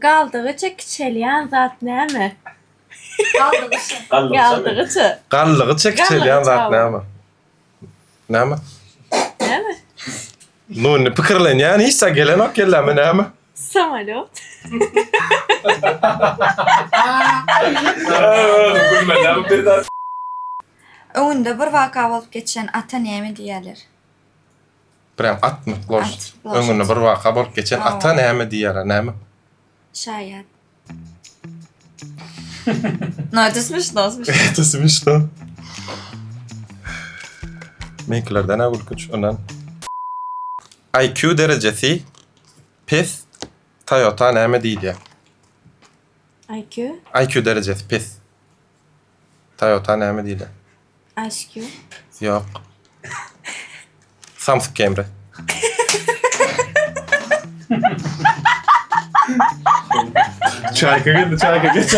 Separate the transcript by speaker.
Speaker 1: Galdygyça kiçelýän zat näme?
Speaker 2: Galdygyça.
Speaker 1: Galdygyça.
Speaker 3: Galdygyça kiçelýän zat näme? Näme?
Speaker 1: Näme?
Speaker 3: Nu indi pikirlenýän hiç zat gelenok kelläme näme?
Speaker 1: Samolýot.
Speaker 2: Öňünde bir waka bolup geçen ata näme diýýärler?
Speaker 3: Birem atmy? Loşad.
Speaker 2: At, loşad.
Speaker 3: Öňünde bir waka bolup geçen ata näme diýýärler? Näme?
Speaker 2: Şaýat. No, это смешно, смешно.
Speaker 3: Это смешно. Meňkilerden-ä gülkünç ondan. IQ derejesi pes Toyota näme diýilýär?
Speaker 1: IQ?
Speaker 3: IQ derejesi pes. Toyota näme diýilýär?
Speaker 1: Ice Cube.
Speaker 3: Ýok. Samsyk Kemre. Çaýka geldi, çaýka geç.